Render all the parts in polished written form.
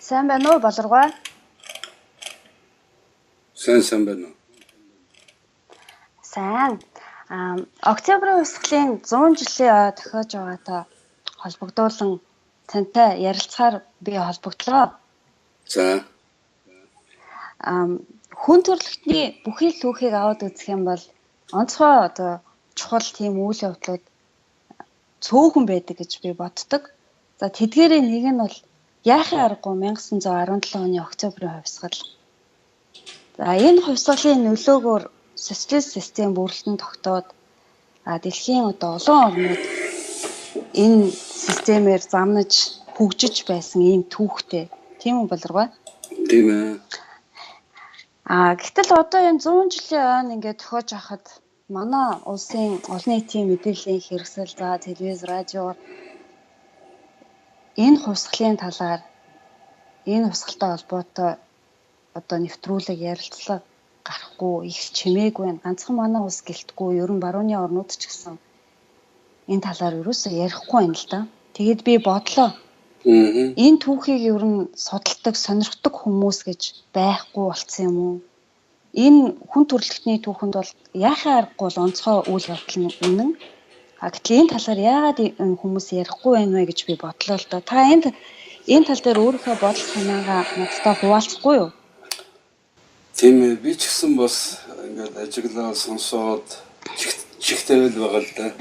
Сайн байна уу, Болоргой? Сайн байна уу? Сайн. Октябрийн хувьсгалын 100 жилийн ой тохиож байгаатай холбогдуулан тантай ярилцахаар би холбогдлоо. За. Хүн төрөлхтний бүхий л түүхийг аваад үзэх юм бол онцгой одоо чухал тийм үйл явдлууд цөөхөн байдаг гэж би боддог. За, тэдгээрийн нэг нь бол яахын аргагүй 1917 оны октябрийн хувьсгал. За, энэ хувьсгалын нөлөөгөөр социалист систем бүрэлдэн тогтоод дэлхийн одоо олон орнууд энэ системээр замнаж хөгжиж байсан ийм түүхтэй. Тийм үү, Болоргой? Тийм ээ. Гэтэл одоо энэ 100 жилийн ойн ингээд тохиож авахад манай улсын олон нийтийн мэдээллийн хэрэгсэл, за телевиз, радио энэ хувьсгалын талаар, энэ хувьсгалтай холбоотой одоо нэвтрүүлэг, ярилцлага гарахгүй, их чимээгүй байна. Ганцхан манай улс гэлтгүй, ер нь барууны орнууд ч гэсэн энэ талаар ерөөсөө ярихгүй байна л да. Тэгээд би бодлоо. Энэ түүхийг ер нь судалдаг, сонирхдаг хүмүүс гэж байхгүй болцсон юм уу? Энэ хүн төрөлхтний түүхэнд бол яахын аргагүй бол онцгой үйл явдал нь үнэн. Гэтэл энэ талаар яагаад хүмүүс ярихгүй байна вэ гэж би бодлоо л доо. Та энэ тал дээр өөрийнхөө бодол санаагаа надтай хуваалцахгүй юу? Тийм ээ. Би ч гэсэн бас ингээд ажиглаа сонсоод чихтэвэл байгаа л да.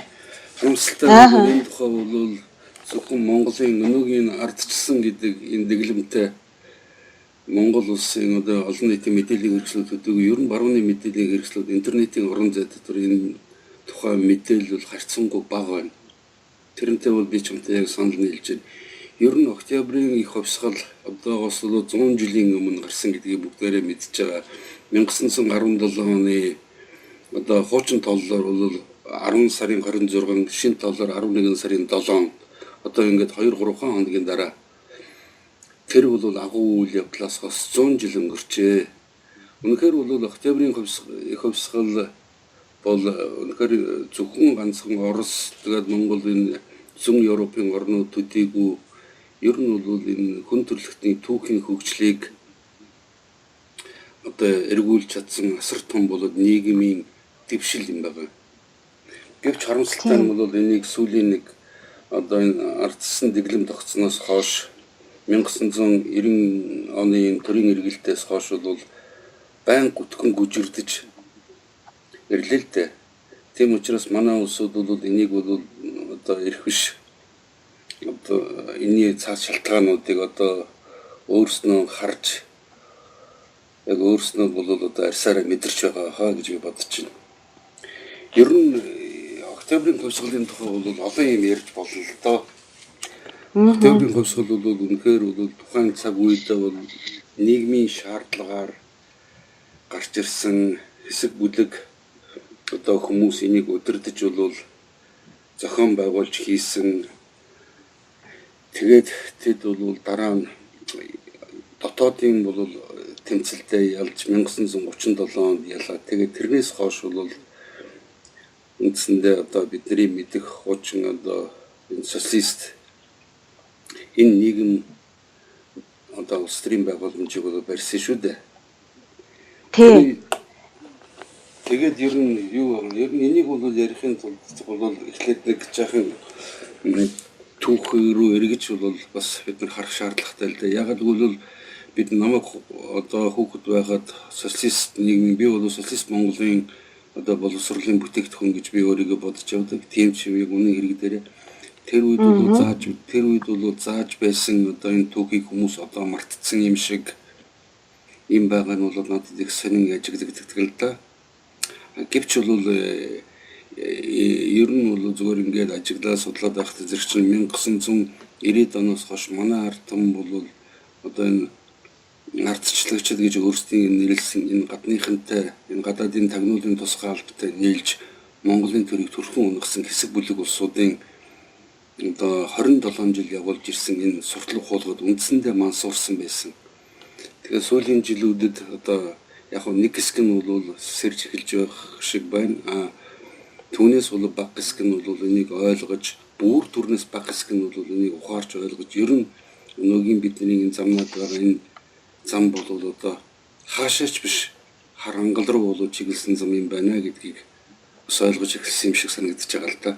Харамсалтай нь энэ тухай бол зөвхөн Монголын өнөөгийн ардчилсан гэдэг энэ дэглэмтэй Монгол улсын одоо олон нийтийн мэдээллийн хэрэгслүүд төдийгүй ер нь барууны мэдээллийн хэрэгслүүд интернетийн орон зай дотор энэ тухай мэдээлэл бол харьцангуй бага байна. Тэрнтэй бол би чамтай яг санал нийлж байна. Ер нь октябрийн их хувьсгал одоогоос л 100 жилийн өмнө гарсан гэдгийг бүгдээрээ мэдж байгаа. 1917 оны одоо хуучин тооллоор бол 10 сарын 26, шинэ тооллоор 11 сарын 7, одоо ингээд 2 3 хоногийн дараа тэр бол агуу үйл явдлаас хойш 100 жил өнгөрчээ. Үнэхээр бол октябрийн их хувьсгал бол үнэхээр зөвхөн ганцхан Орос, тэгээд Монгол, энэ зүүн Европын орнууд төдийгүй ер нь бол энэ хүн төрөлхтний түүхийн хөгжлийг одоо эргүүлж чадсан асар том болоод нийгмийн дэвшил юм байна. Гэвч харамсалтай нь бол энийг сүүлийн нэг одоо энэ ардчилсан дэглэм тогтсоноос хойш 1990 оны төрийн эргэлтээс хойш бол байнга гүтгэн гүжирдэж ирлээ л дээ. Тийм учраас манай улсууд бол энийг бол одоо эрх биш, одоо энэний цаад шалтгаануудыг одоо өөрснөө харж, яг өөрснөө бол одоо арьсаараа мэдэрч байгаа хаа гэж би бодож байна. Ер нь октябрийн хувьсгалын тухай бол олон юм ярьж болно л доо. Октябрийн хувьсгал бол үнэхээр бол тухайн цаг үедээ бол нийгмийн шаардлагаар гарч ирсэн хэсэг бүлэг одоо хүмүүс энийг удирдах бол зохион байгуулж хийсэн. Тэгээд тэд бол дараа нь дотоодын бол тэмцэлдээ ялж 1937 онд ялаад, тэгээд тэрнээс хойш бол үндсэндээ одоо бидний мэдэх хуучин одоо энэ социалист энэ нийгэм одоо улс төрийн байгууламжийг бол барьсан шүү дээ. Тийм. Тэгээд ер нь юу, ер нь энийг бол ярихын тулд бол эхлээд нэг жаахан түүх рүү эргэж бол бас бид нар харах шаардлагатай л дээ. Яагаад гэвэл бид намайг одоо хүүхэд байхад социалист нийгэм, би бол социалист Монголын одоо боловсролын бүтээгдэхүүн гэж би өөрийгөө бодож явдаг. Тийм ч юм, үнэн хэрэг дээр тэр үед бол зааж байсан одоо энэ түүхийг хүмүүс одоо мартцсан юм шиг юм байгаа нь бол надад их сонин ажиглагддаг л да. Гэвч бол ер нь бол зүгээр ингээд ажиглаад судлаад байхад зэрэг чинь 1990-ад оноос хойш манай ард түмэн бол одоо энэ ардчлагчид гэж өөрсдийн нэрлэсэн энэ гадныхантай, энэ гадаадын тагнуулын тусгай албатай нийлж Монголын төрийг төрхөн унгасан хэсэг бүлэг улсуудын одоо 27 жил явуулж ирсэн энэ суртал хуулгад үндсэндээ мансуурсан байсан. Тэгээд сүүлийн жилүүдэд одоо яг нэг хэсэг нь бол сэрж эхэлж байх шиг байна. Түүнээс бол бага хэсэг нь бол энийг ойлгож, бүр төрнөөс бага хэсэг нь бол энийг ухаарч ойлгож, ер нь Өнөөгийн бидний энэ замнаад байгаа энэ зам бол одоо хаашаач биш хар ангал руу бол чиглэсэн зам юм байна гэдгийг бас ойлгож эхэлсэн юм шиг санагдаж байгаа л да.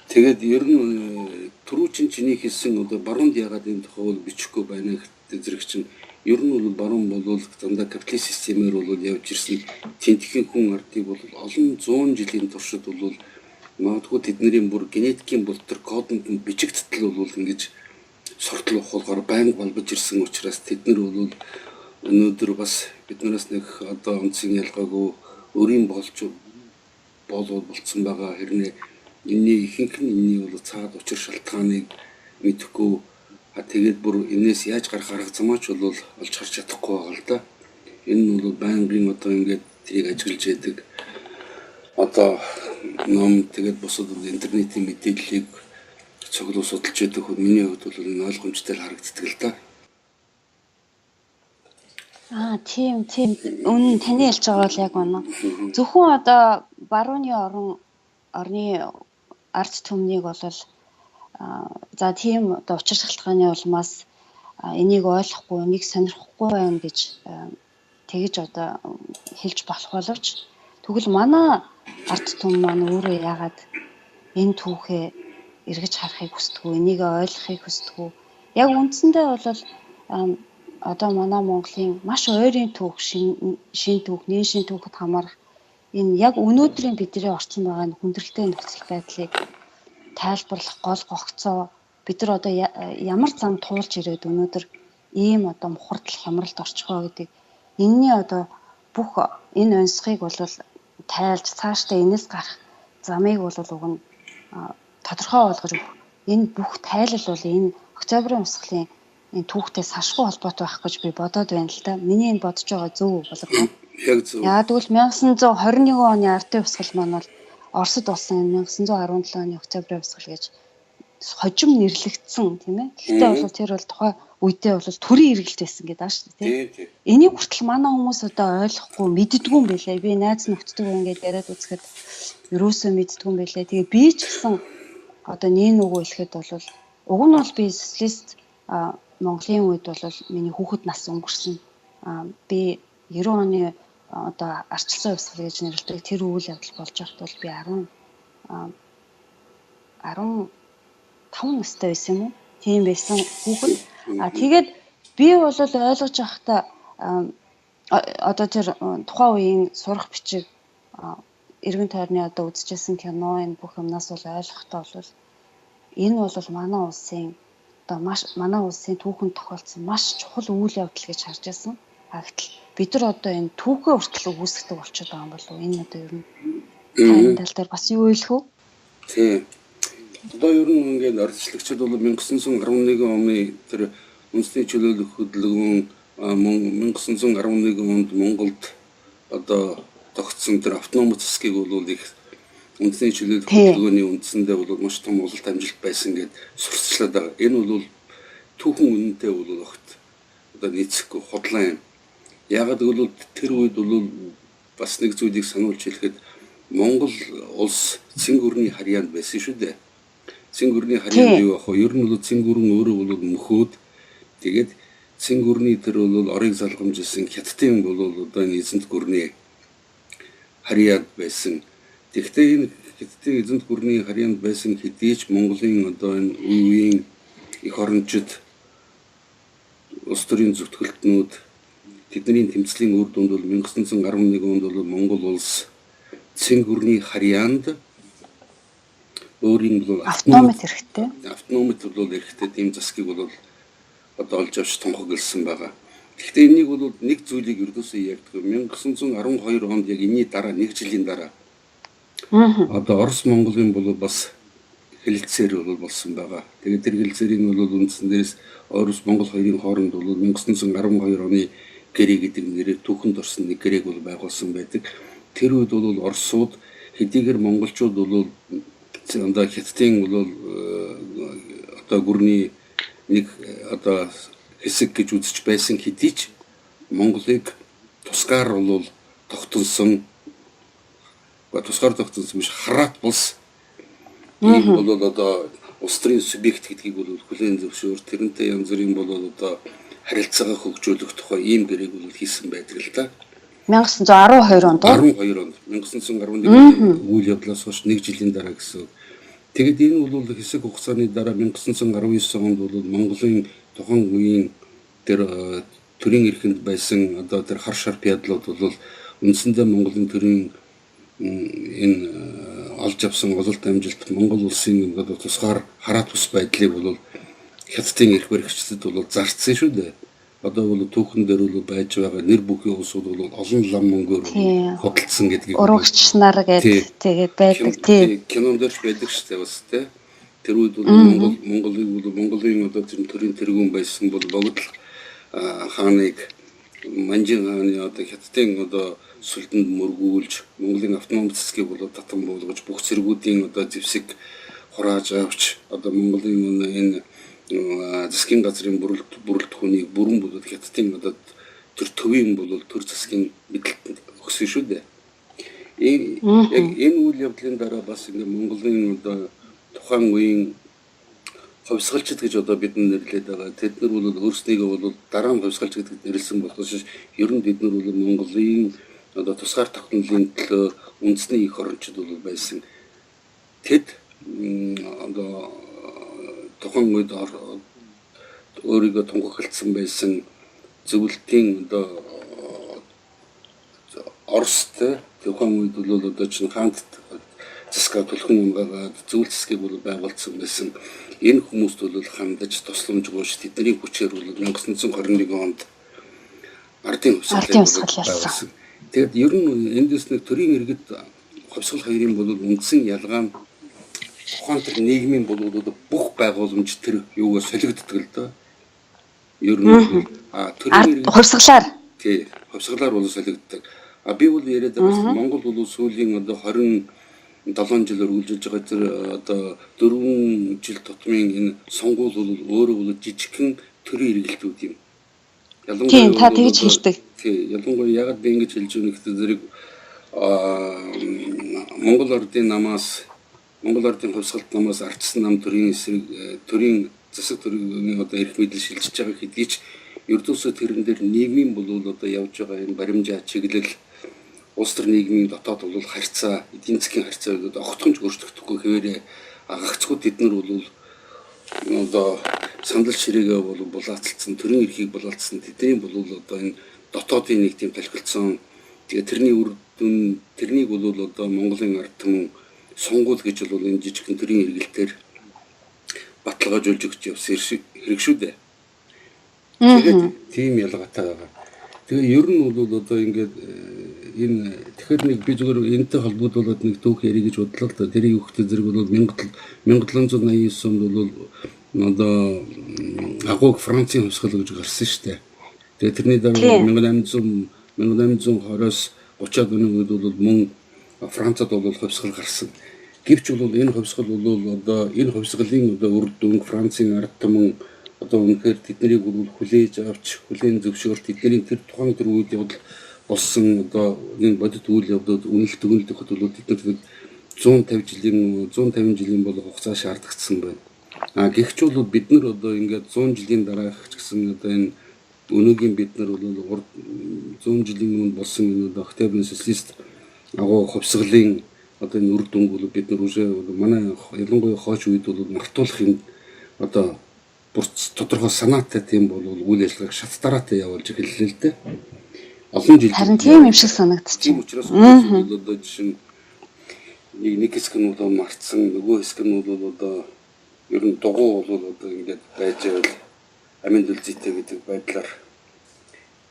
Тэгээд ер нь түрүүчин чиний хэлсэн одоо баруунд ягаад энэ тухай бол бичихгүй байна гэдэг зэрэг чинь ер нь бол баруун бол дандаа капиталист системээр бол явж ирсэн тентхийн хүн ардыг бол олон зуун жилийн туршид бол магадгүй тэдний бүр генетикийн бол тэр кодонд нь бичигдтэл бол ингэж суртал ухуулгаар байнга балбаж ирсэн учраас тэд нар бол өнөөдөр бас биднээс нэг одоо онцгийн ялгаагүй өрийн болж болов болцсон байгаа хэрнээ энэний ихэнх нь энэний бол цаад учир шалтгааныг мэдэхгүй тэгээд бүр энээс яаж гарах арга замаач бол олж харж чадахгүй байгаа л да. Энэ нь бол байнгын одоо ингээд тэрийг ажиглаж яадаг одоо ном тэгээд бусад интернетийн мэдээллийг цоглуу судалж яадаг хүн миний хувьд бол энэ ойлгомжтой л харагддаг л да. Аа, тийм, тийм. Үнэн, таны хэлж байгаа бол яг үнэн. Зөвхөн одоо барууны орон орны ард түмнийг бол за тийм одоо учир шалтгааны улмаас энийг ойлгохгүй, энийг сонирхохгүй байна гэж тэгж одоо хэлж болох боловч тэгвэл манай ард түмэн маань өөрөө яагаад энэ түүхээ эргэж харахыг хүсдэггүй, энийг ойлгохыг хүсдэггүй. Яг үндсэндээ бол одоо манай Монголын маш ойрын түүх, шин түүх, нэн шин түүхэд хамаарах энэ яг өнөөдрийн бидний орсон байгаа энэ хүндрэлтэй нөхцөл байдлыг тайлбарлах гол гогцоо бид нар одоо ямар зам туулж ирээд өнөөдөр ийм одоо мухардал хямралд орчих вэ гэдэг энэний одоо бүх энэ онцгойг бол тайлж цаашдаа энэс гарах замыг бол уг нь тодорхой болгож өгөх энэ бүх тайлал бол энэ Октябрийн урсгалын энэ түүхтэй сашгүй холбоотой байх гэж би бодоод байна л да. Миний энэ бодож байгаа зөв болов уу? Яг зөв. Яг тэгвэл 1921 оны ардын урсгал маань бол Оросд болсон 1917 оны Октябрийн урсгал гэж хожим нэрлэгдсэн, тийм ээ. Гэхдээ бол тэр бол тухайн үедээ бол төрийн эргэлт байсан гэдэг ааш тийм. Энийг хүртэл манай хүмүүс одоо ойлгохгүй мэддэггүй юм билээ. Би найз нөхдөдөө ингээд яриад үзэхэд ерөөсөө мэддэггүй юм билээ. Тэгээ би ч гэсэн одоо нэг нүгөө хэлэхэд бол уг нь бол би социалист Монголын үед бол миний хүүхэд нас өнгөрсөн. Би 90 оны одоо арчилсан хувьсгал гэж нэрлэдэг тэр үйл явдал болж байхад бол би 15 настай байсан юм уу? Тийм байсан хүүхэд. А тэгээд би бол ойлгож байхдаа одоо тэр тухайн үеийн сурах бичиг эргэн тойрны одоо үзчихсэн кино энэ бүх юмнаас бол ойлгохдоо бол энэ бол манай улсын одоо маш манай улсын түүхэнд тохиолдсон маш чухал үйл явдал гэж харж байсан. А гэтэл бид нар одоо энэ түүхээ хүртэл үүсгдэг болчиход байгаа юм болов уу? Энэ одоо ер нь энэ тал дээр бас юу хэлэх вэ? Тийм. Одоо ер нь ингээд орчлагчид бол 1911 оны тэр үндэсний чөлөөлөх хөдөлгөөн 1911 онд Монголд одоо тогтсон тэр автономи засгийг бол их үндэсний чөлөөлөх хөдөлгөөний үндсэндээ бол маш том улалт амжилт байсан гэд сурталчлаад байгаа. Энэ бол түүхэн үнэнтэй бол огт одоо нийцэхгүй худлаа юм. Яагаад гэвэл тэр үед бол бас нэг зүйлийг сануулж хэлэхэд Монгол улс цэнгүрний харьяанд байсан шүү дээ. Цэнгүрний харьяанд юу ах вэ? Ер нь бол цэнгүрэн өөрөө бол мөхөөд тэгээд цэнгүрний тэр бол орыг залгамжилсан хятадын бол одоо энэ эзэнт гүрний харьяанд байсан. Тэгэхдээ энэ хятадын эзэнт гүрний харьяанд байсан хэдий ч Монголын одоо энэ үе үеийн эх орончид улс төрийн зүтгэлтнүүд тэдний тэмцлийн үр дүнд бол 1911 онд бол Монгол улс цэнгүрний харьяанд өөрийн бол автономит хэрэгтэй. Автономит бол эрхтэй тийм засгийг бол одоо олж авч тунхагласан байгаа. Гэхдээ энийг бол нэг зүйлийг ердөөсөө ярьдаг. 1912 онд яг энэний дараа нэг жилийн дараа одоо Орос Монголын бол бас хэлэлцээр бол болсон байгаа. Тэгээд тэр хэлэлцээрийн бол үндсэн дээрээс Орос Монгол хоёрын хооронд бол 1912 оны гэрээ гэдэг нэрээр түүхэнд орсон нэг гэрээг бол байгуулсан байдаг. Тэр үед бол Оросууд хэдийгээр монголчууд бол одоо хятадын бол одоо гүрний нэг одоо хэсэг гэж үзэж байсан хэдий ч Монголыг тусгаар бол тогтолсон тусгаар тогтолсон биш хараат булс ийм бол одоо улс төрийн субъект гэдгийг бол хүлээн зөвшөөр, тэрнтэй янз бүрийн бол одоо харилцаагаа хөгжүүлэх тухай ийм гэрээг бол хийсэн байдаг л да. 1912 онд уу? 12 онд 1911 оны үйл явдлаас хойш нэг жилийн дараа гэсэн. Тэгэд энэ бол хэсэг хугацааны дараа 1919 онд бол Монголын тухайн үеийн тэр төрийн эрхэнд байсан одоо тэр хар шар пядлууд бол үндсэндээ Монголын төрийн энэ олж авсан ололт амжилт Монгол улсын одоо тусгаар хараа тус байдлыг бол Хятадын эрх баригчдад бол зарцсан шүү дээ. Одоо бол түүхэн дээр бол байж байгаа нэр бүхий улсууд бол олон лам мөнгөөр худалдсан гэдгийг урагч нар гээд тэгээд байдаг тий. Кинон дээр ч байдаг шүү дээ бас тий. Тэр үед бол Монгол Монголыг бол Монголын одоо тэр төрийн тэргүүн байсан бол богдол хааныг Манжин хааны одоо Хятадын одоо сүлдэнд мөргүүлж Монголын автоном цэцгийг бол татан буулгаж бүх цэргүүдийн одоо зэвсэг хурааж авч одоо Монголын энэ засгийн газрын бүрэлдэхүүнийг бүрэн бүлэд Хятадын одоо төр төвийн бол төр засгийн мэдлэлтэнд өгсөн шүү дээ. Яг энэ үйл явдлын дараа бас ингээ Монголын одоо тухайн үеийн хувьсгалчид гэж одоо бид нэрлэдэг байгаа. Тэд нар бол өөрснийгөө бол дараа нь хувьсгалч гэдэгт нэрлсэн болохоос ер нь бид нар бол Монголын одоо тусгаар тогтнолын төлөө үндэсний их орончид бол байсан. Тэд одоо тухайн үед өөрийгөө тунхагласан байсан зөвлөлтийн одоо Оростой тухайн үед бол одоо чинь хаант засгаа түлхэн унгаагаад зөвлөлт засгийг бол байгуулсан байсан. Энэ хүмүүст бол хандаж тусламж гуйж тэдний хүчээр бол 1921 онд ардын хувьсгал байгуулсан. Тэгээд ер нь эндээс нэг төрийн иргэд хувьсгал хоёрын бол үндсэн ялгаа нь тухайн тэр нийгмийн бол бүх байгууламж тэр юугаар солигддог л доо. Ер нь төрийн иргэд хувьсгалаар тий, хувьсгалаар бол солигддог. А би бол яриад байгаа Монгол бол сүүлийн одоо 27 жил үргэлжилж байгаа тэр одоо 4 жил тутмын энэ сонгуул бол өөрөө бол жижигхэн төрийн эргэлтүүд юм. Ялангуяа та тэгж хэлдэг. Тий, ялангуяа ягаад би ингэж хэлж байгаа гэхээр зэрэг Монгол Ардын намаас Монгол Ардын хувьсгалт намаас ардсан нам төрийн эсрэг төрийн засаг төрийн одоо эрх мэдэл шилжиж байгаа хэдий ч ердөөсөө тэрэн дээр нийгмийн болвол одоо явж байгаа энэ баримжаа чиглэл улс төр нийгмийн дотоод бол харьцаа, эдийн засгийн харьцаа гэдэг огтхонч өөрчлөгдөхгүй хэвээрээ гагцхүү тэд нар бол одоо сандал ширээгээ бол булаацалдсан, төрийн эрхийг булаацсан тэдний бол одоо энэ дотоодын нэг тийм толиколцсон. Тэгээ тэрний үр дүн тэрнийг бол одоо Монголын ард түмэн сонгуул гэж бол энэ жижигхэн төрийн эргэлтээр баталгаажуулж өгч явсан хэрэг шүү дээ. Тэгээд тийм ялгаатай байгаа. Тэгээ ер нь бол одоо ингээд энэ тэгэхээр нэг би зүгээр энэтэй холбогдуулаад нэг түүх ярих гэж бодлоо л да. Тэрийг өгөхтэй зэрэг бол 1789 онд бол одоо агууг Францын хувьсгал гэж гарсан шүү дээ. Тэгээ тэрний дараа 1820-оос 30-аад оны үед бол мөн Францад бол хувьсгал гарсан. Гэвч бол энэ хувьсгал бол одоо энэ хувьсгалын одоо үр дүнг Францын ард түмэн одоо үнэхээр тэднийг бол хүлээж авч хүлээн зөвшөөрөл тэдний тэр тухайн тэр үед явдал болсон одоо энэ бодит үйл явдлууд үнэлт өгнөлт өгөхөд бол тэд нар 150 жилийн бол хугацаа шаардагдсан байна. А гэвч бол бид нар одоо ингээд 100 жилийн дараах ч гэсэн одоо энэ өнөөгийн бид нар бол 100 жилийн өмнө болсон энэ одоо Октябрийн социалист агуу хувьсгалын одоо энэ үр дүнг бол бид нар үшээ манай ялангуяа хойч үед бол мартуулах юм одоо бүр тодорхой санаатай тийм бол үйл ажиллагааг шат дараатай явуулж эхэллээ л дээ. Олон жил харин тийм юм шиг санагдчих. Тийм учраас одоо жишээ нь нэг хэсэг нь бол мартсан, нөгөө хэсэг нь бол одоо ер нь дугуй бол одоо ингээд байж байвал амин дүлзийтэй гэдэг байдлаар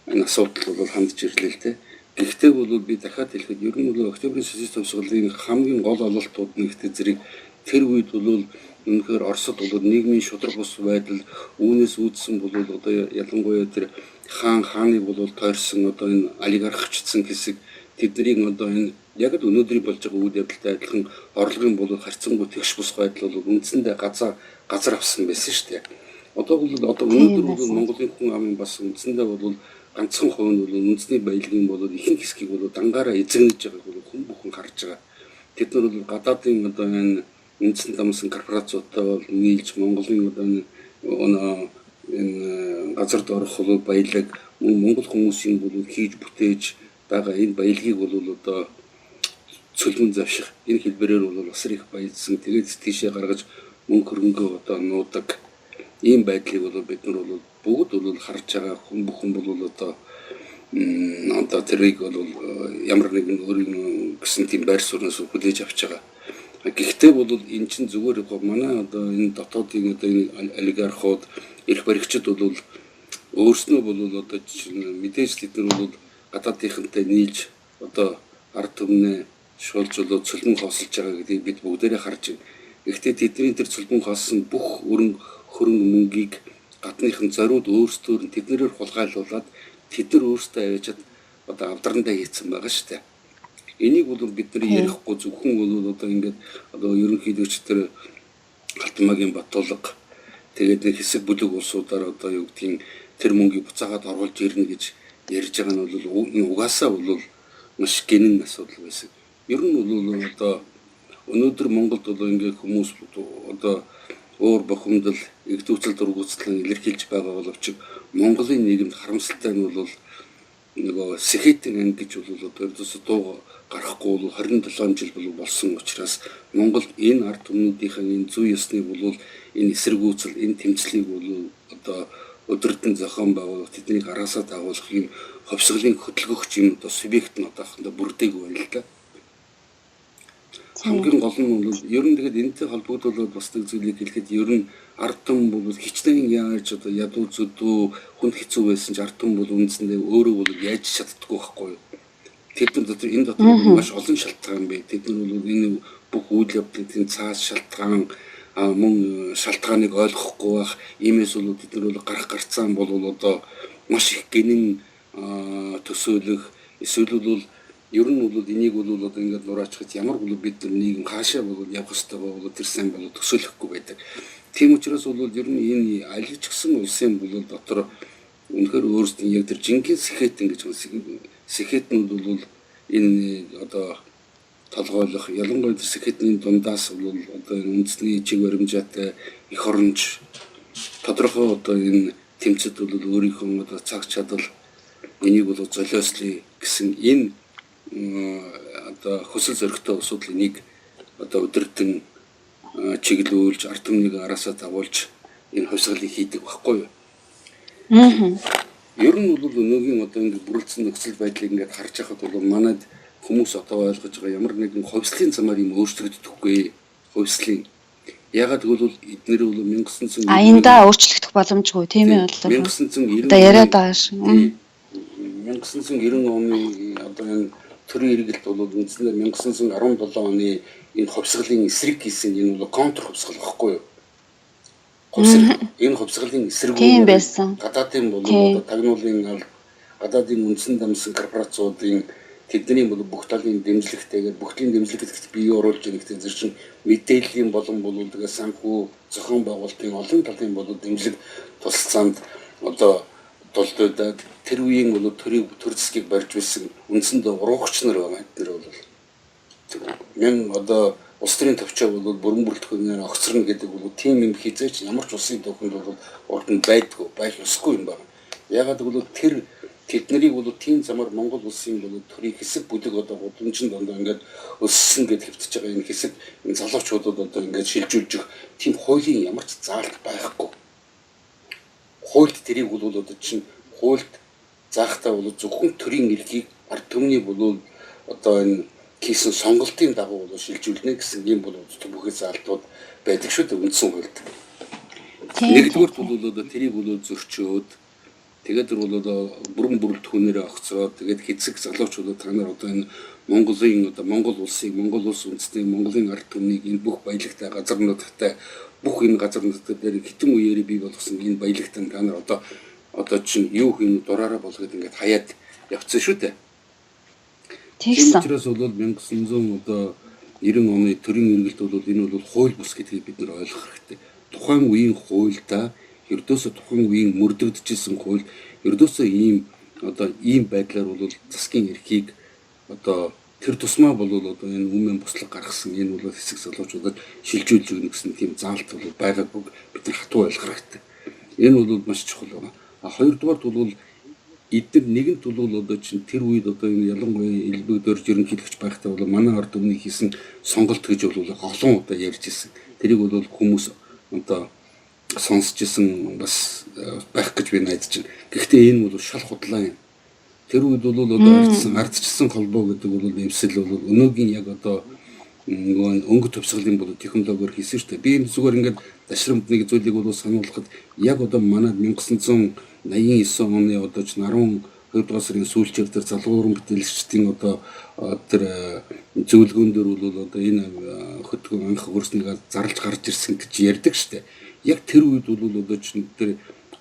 энэ асуудал бол хандж ирлээ л дээ. Гэхдээ бол би дахиад хэлэхэд ер нь бол Октябрийн социалист хувьсгалын хамгийн гол ололтууд нэгтэй зэрэг тэр үед бол үнэхээр Оросд бол нийгмийн шударга бус байдал үүнээс үүдсэн бол одоо ялангуяа тэр хаан хааныг бол тойрсон одоо энэ олигархчдсан хэсэг тэднийг одоо энэ яг л өнөөдрийн болж байгаа үйл явдалтай адилхан орлогын бол харьцангуй тэгш бус байдал бол үндсэндээ газар авсан байсан шүү дээ. Одоо бол одоо өнөөдөр бол Монголын хүн амын бас үндсэндээ бол ганцхан хувь нь бол үндэсний баялагын бол ихэнх хэсгийг бол дангаараа эзэгнэж байгааг бол хүн бүхэн харж байгаа. Тэд нар бол гадаадын одоо энэ үндсэн дамсан корпорациудтай бол нийлж Монголын одоо энэ газар доорх бол баялаг мөн Монгол хүмүүсийн бол хийж бүтээж байгаа энэ баялагийг бол одоо цөлмөн завших энэ хэлбэрээр бол асар их баяжсан. Тэгээд тийшээ гаргаж мөнгө хөрөнгөө одоо нуудаг ийм байдлыг бол бид нар бол бүгд бол харж байгаа. Хүн бүхэн бол одоо одоо тэрийг бол ямар нэгэн өөрийн гэсэн тийм байр сууриас хүлээж авч байгаа. Гэхдээ бол эн чинь зүгээр манай одоо энэ дотоодын одоо энэ олигархууд, эрх баригчид бол өөрснөө бол одоо мэдээж тэд нар бол гадаадынхантай нийлж одоо ард түмнээ шуулж болоо цөлмөн хоосолж байгаа гэдгийг бид бүгдээрээ харж байна. Гэхдээ тэдний тэр цөлмөн хооссон бүх хөрөнгө мөнгийг гадныхан зориуд өөрсдөөр нь тэднэрээр хулгайлуулад тэд нар өөрсдөө аваачаад одоо авдрандаа хийцэн байгаа шүү дээ. Энийг бол бид нар ярихгүй, зөвхөн бол одоо ингээд одоо ерөнхийлөгч тэр Алтмаагийн Батулга тэгээд нэг хэсэг бүлэг улсуудаар одоо юу гэдгийг тэр мөнгийг буцаагаад оруулж ирнэ гэж ярьж байгаа нь бол угаасаа бол маш гэнэн асуудал байсан. Ер нь бол одоо өнөөдөр Монголд бол ингээд хүмүүс одоо уур бухимдал, эгдүүцэл дургуутслан илэрхийлж байгаа боловч Монголын нийгэмд харамсалтай нь бол нөгөө сэхэтэн анги гэж бол одоо ердөөсөө дуу гарахгүй бол 27 жил болсон учраас Монголд энэ ард түмнүүдийнхэн энэ зүй ёсны бол энэ эсэргүүцэл, энэ тэмцлийг бол одоо өдөртөн зохион байгуулах, тэднийг араасаа дагуулах юм ховсголын хөдөлгөгч юм одоо субъект нь одоохондоо бүрдээгүй байна л да. Хамгийн гол нь бол ер нь тэгээд энэтэй холбогдуулаад бас нэг зүйлийг хэлэхэд ер нь ард түмэн бол хичнээн яаж одоо ядуу зүдүү хүнд хэцүү байсан ч ард түмэн бол үндсэндээ өөрөө бол яаж чаддаггүй байхгүй юу. Тэд нар дотор энэ дотор маш олон шалтгаан бий. Тэд нар бол энэ бүх үйл явдлын цаас шалтгаан мөн шалтгааныг ойлгохгүй байх. Иймээс бол тэд нар бол гарах гарцаан бол одоо маш их гэнэн төсөөлөх эсвэл бол ер нь бол энийг бол одоо ингээд нураачхад ямар бол бид нар нийгэм хаашаа бол явах ёстой бол тэр сайн бол төсөөлөхгүй байдаг. Тийм учраас бол ер нь энэ аль ч гэсэн улсын бол дотор үнэхээр өөрсдийн яг тэр жинхэнэ сэхэтэн гэж сэхэтнүүд бол энэ одоо толгойлох ялангуяа тэр сэхэтний дундаас бол одоо энэ үндэсний чиг баримжаатай эх оронч тодорхой одоо энэ тэмцэд бол өөрийнхөө одоо цаг чадал энийг бол золиослъё гэсэн энэ одоо хүсэл зоригтой улсууд энийг одоо өдөртөн чиглүүлж ард түмнийг араасаа дагуулж энэ хувьсгалыг хийдэг байхгүй юу? Ер нь бол өнөөгийн одоо ингэ бүрэлдсэн нөхцөл байдлыг ингээд харж байхад бол манайд хүмүүс одоо ойлгож байгаа ямар нэгэн хувьслын замаар юм өөрчлөгддөхгүй. Хувьслын. Ягаад гэвэл эднэр бол 1990 аяндаа өөрчлөгдөх боломжгүй тийм ээ бол 1990 одоо яриад байгаа шиг. 1990 оны одоо энэ төрийн эргэлт бол үндсэндээ 1917 оны энэ хувьсгалын эсрэг хийсэн энэ бол контр хувьсгал байхгүй юу? Хувьсгал энэ хувьсгалын эсрэг байсан. Гадаадын бол одоо тагнуулын аль гадаадын үндсэн дамсан корпорациудын тэдний бол бүх талын дэмжлэгтэйгээр бүх талын дэмжлэг гэдэгт бие оруулж байгаа гэдэг зэрэг чинь мэдээллийн болон бол тэгээ санхүү зохион байгуулалтын олон талын бол дэмжлэг тусалцаанд одоо тулдуудад тэр үеийн бол төрийг төр зэсгийг барьж байсан үндсэндээ уруугч нар байгаа эднэр бол мэн одоо улс төрийн төвчөө бол бүрэн бүрэлдэхүүнээр огцорно гэдэг бол тийм юм хизээч ямар ч улсын түүхэнд бол урд нь байдгүй байх ёсгүй юм байна. Ягаад гэвэл тэр тэднийг бол тийм замаар Монгол улсын бол төрийн хэсэг бүлэг одоо гудамжинд дондоо ингээд өссөн гэд хэвтэж байгаа энэ хэсэг энэ залуучуудад одоо ингээд шилжүүлж өгөх тийм хуулийн ямар ч заалт байхгүй. Хуульд тэрийг бол одоо чинь хуульд заахтаа бол зөвхөн төрийн эрхийг ард түмний бол одоо энэ хийсэн сонголтын дагуу бол шилжүүлнэ гэсэн ийм бол бүхий заалтууд байдаг шүү дээ үндсэн хуульд. Нэгдүгüүрт бол одоо тэрийг бол зөрчөөд тэгээд бол одоо бүрэн бүрэлдэхүүнээрээ огцроод тэгээд хэцэг залуучуудад та нар одоо энэ Монголын одоо Монгол улсыг Монгол улс үндэстний Монголын ард түмнийг энэ бүх баялагтай газар нутагтай бүх энэ газар нутаг дээр хитэн үеэрээ бий болгосон энэ баялагтай та нар одоо чинь юу хийн дураараа болгоод ингээд хаяад явцсан шүү дээ. Тэгсэн. Тийм учраас бол 1990 оны төрийн эргэлт бол энэ бол хууль бус гэдгийг бид нар ойлгох хэрэгтэй. Тухайн үеийн хуульдаа ердөөсөө тухайн үеийн мөрдөгдөжсэн хууль ердөөсөө ийм одоо ийм байдлаар бол засгийн эрхийг одоо Тэр тусмаа бол одоо энэ өмнө буслаг гаргасан энэ бол хэсэг залуучуудад шилжүүлж өгнө гэсэн тийм заалт бол байгаагүй бид нар хатуу ойлгох хэрэгтэй. Энэ бол маш чухал байна. А хоёрдугаарт бол эдгээр нэгэнт бол одоо чинь тэр үед одоо энэ ялангуяа элбэг дөрж ерөнхийлөгч байхдаа бол манай ард түмний хийсэн сонголт гэж бол олон удаа ярьж ирсэн. Тэрийг бол хүмүүс одоо сонсч исэн бас байх гэж би найдаж байна. Гэхдээ энэ бол шал худлаа юм. Тэр үед бол одоо ардчилсан холбоо гэдэг бол эвсэл бол өнөөгийн яг одоо нөгөө өнгө төвсгөлийн бол технологиор хийсэн шүү дээ. Би энэ зүгээр ингээд дашрамд нэг зүйлийг бол сануулхад яг одоо манай 1989 оны одоо ч 12 дугаар сарын сүүлчээр тэр залгуурын бүтээлчдийн одоо тэр зөвлөгөөн дээр бол одоо энэ хөтгөн анх хөрснийг зарлж гарч ирсэн гэж ярьдаг шүү дээ. Яг тэр үед бол одоо ч тэр